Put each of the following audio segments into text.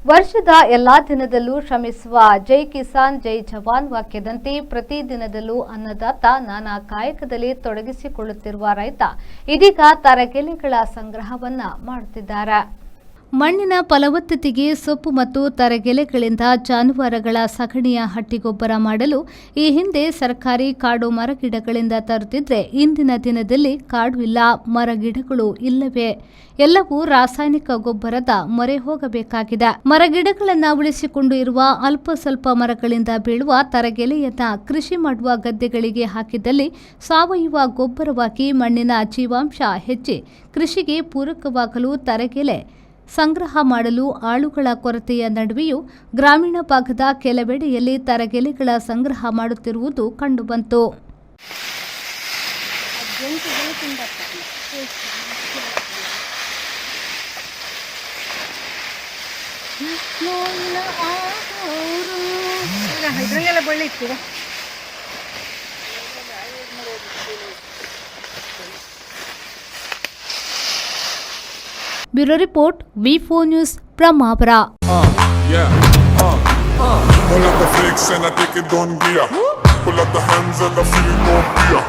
ವರ್ಷದ ಎಲ್ಲಾ ದಿನದಲ್ಲೂ ಶ್ರಮಿಸುವ ಜೈ ಕಿಸಾನ್ ಜೈ ಜವಾನ್ ವಾಕ್ಯದಂತೆ ಪ್ರತಿ ದಿನದಲ್ಲೂ ಅನ್ನದಾತ ನಾನಾ ಕಾಯಕದಲ್ಲಿ ತೊಡಗಿಸಿಕೊಳ್ಳುತ್ತಿರುವ ರೈತ ಇದೀಗ ತರಗೆಲೆಗಳ ಸಂಗ್ರಹವನ್ನ ಮಾಡುತ್ತಿದ್ದಾರೆ. ಮಣ್ಣಿನ ಫಲವತ್ತತೆಗೆ ಸೊಪ್ಪು ಮತ್ತು ತರಗೆಲೆಗಳಿಂದ ಜಾನುವಾರುಗಳ ಸಗಣಿಯ ಹಟ್ಟಿಗೊಬ್ಬರ ಮಾಡಲು ಈ ಹಿಂದೆ ಸರ್ಕಾರಿ ಕಾಡು ಮರಗಿಡಗಳಿಂದ ತರುತ್ತಿದ್ರೆ, ಇಂದಿನ ದಿನದಲ್ಲಿ ಕಾಡು ಇಲ್ಲ, ಮರಗಿಡಗಳು ಇಲ್ಲವೇ. ಎಲ್ಲವೂ ರಾಸಾಯನಿಕ ಗೊಬ್ಬರದ ಮೊರೆ ಹೋಗಬೇಕಾಗಿದೆ. ಮರಗಿಡಗಳನ್ನು ಉಳಿಸಿಕೊಂಡು ಇರುವ ಅಲ್ಪ ಸ್ವಲ್ಪ ಮರಗಳಿಂದ ಬೀಳುವ ತರಗೆಲೆಯನ್ನ ಕೃಷಿ ಮಾಡುವ ಗದ್ದೆಗಳಿಗೆ ಹಾಕಿದಲ್ಲಿ ಸಾವಯವ ಗೊಬ್ಬರವಾಗಿ ಮಣ್ಣಿನ ಜೀವಾಂಶ ಹೆಚ್ಚಿ ಕೃಷಿಗೆ ಪೂರಕವಾಗಲು ತರಗೆಲೆ ಸಂಗ್ರಹ ಮಾಡಲು ಆಳುಗಳ ಕೊರತೆಯ ನಡುವೆಯೂ ಗ್ರಾಮೀಣ ಭಾಗದ ಕೆಲವೆಡೆಯಲ್ಲಿ ತರಗೆಲೆಗಳ ಸಂಗ್ರಹ ಮಾಡುತ್ತಿರುವುದು ಕಂಡುಬಂತು. ಇದರಲ್ಲೆಲ್ಲ ಬಳ್ಳಿ ಇತ್ತು. Bureau report, V4 news, Brahmavar. Yeah. Pull up the flicks and I take it on gear. Pull up the hands and I feel no fear.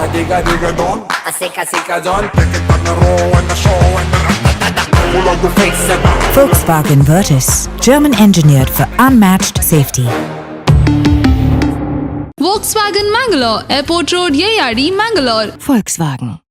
I dig a dig a don. Aseka seka don. Take it on the row and the show and the Pull up the flicks and Volkswagen Virtus, German engineered for unmatched safety. Volkswagen Mangalore, Airport Road, Yeyadi, Mangalore. Volkswagen.